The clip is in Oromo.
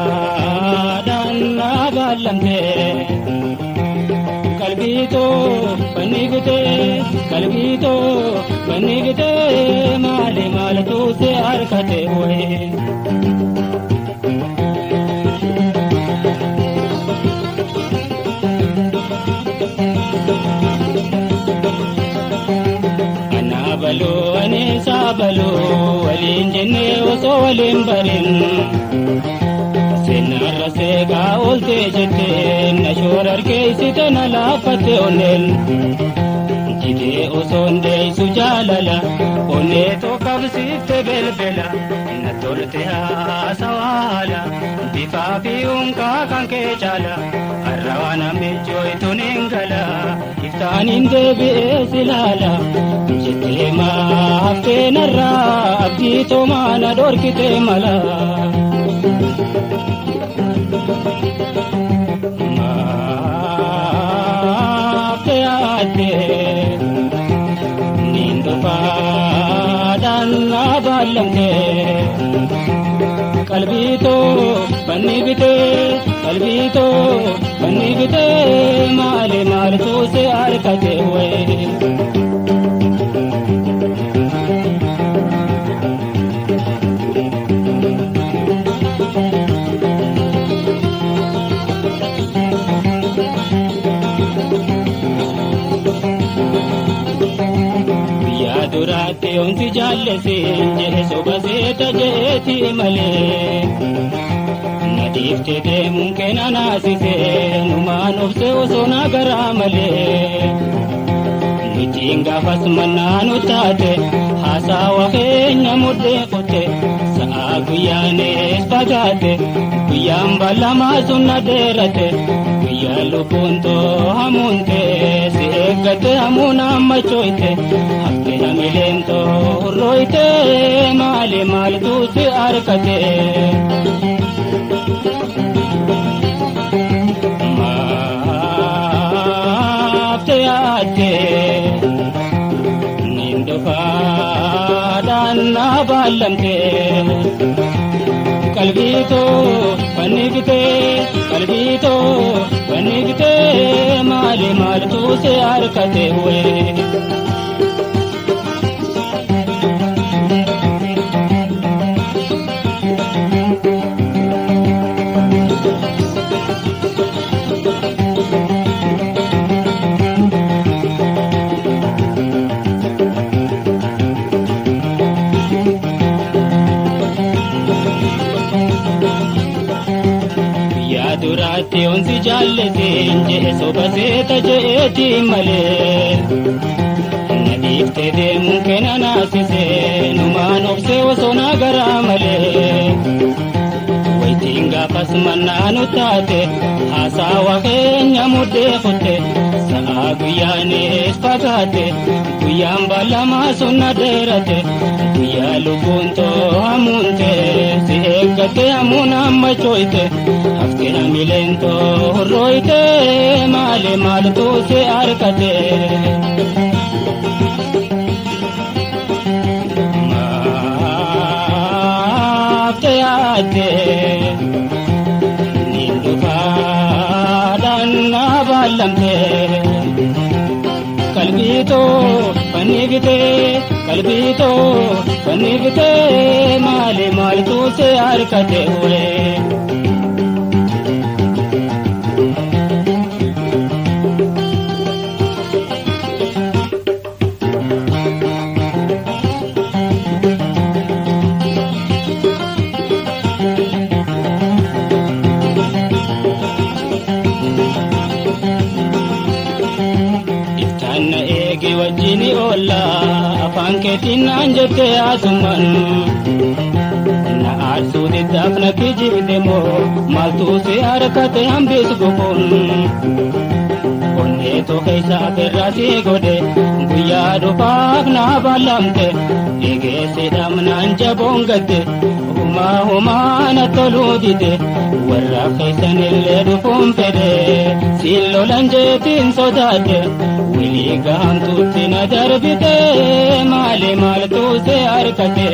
Nindufaadhaan na baallamte qalbiitoo banni bitee qalbiitoo banni bitee maali maaltu si harkate wayii. Anaabaloo ani saabaloo waliin jennee osoo waliin barin seenarra seeqaa ooltee jettee na shoora harkeessite na laaffatte onneen jidee osoo deessu jaalala onnee tokkabsiifte belbela na tolte haasawaala bifaa fi unkaa kan kee caala har'a namijjooytuun hin gala iftaaniin deebi'ee silaala jettee maaftee narraa abdii toomaa na dhorkite mala. Maaftee yaaddee niin dhufaadhaan na baallamtee qalbiitoo banni bitee qalbiitoo banni bitee maali maaltu si harkate wayii. Guyyaa duraatti wanti jaallaseen jedhe soba seeta jeeti malee. Na dhiiftee deemuun kee na naasisee numaan obsee osoo na garaa malee. Nutiin gaafas mannaa nu taate haasawa keenya mudhee qote sa'a guyyaanis fagaate guyyaan ballamaa sun na dheerate guyyaan lubbuun too hamuunte si eeggate hamuun amma cooyte hafte hamileen too hurrooyte maali maaltu si harkate. Maaftee yaaddee niin dhufaadhaan na baallamtee qalbiitoo banni bitee qalbiitoo banni bitee maali maaltu si harkate wayii. Guyyaa duraatti wanti jaallaseen jedhe soba seeta jeeti malee. Na dhiiftee deemuun kee na naasisee numaan obsee osoo na garaa malee. Wayitiin gaafas mannaa nu taate haasawa keenya mudhee kutte sa'a guyyaanis fagaate guyyaan ballamaa sun na dheerate guyyaa lubbuun too hamuunte si eeggatte hamuun amma cooyte hafte hamileen too hurrooyte maali maaltu si harkate. Maaftee yaaddee niin dhufaadhaan na baallamtee qalbiitoo banni bitee qalbiitoo banni bitee maali maaltu si harkate wayii. Iftaan na eegi wajjin oolla afaan keetiin naan jettee haasumman. Na aarsuu diddaaf na kijibde moo maaltu si harkate hambis gufuun. Onneetu keessa afeerraa si godhe guyyaa dhufaaf na ballamte eegeessi dhamnaan jaboon gadde humaa humaa na toluu dide warra keessan illee dhufuun fedhe siin lolan jeetiin sodaadhe wilii gahamtuutti na darbite maali maaltu si harkate.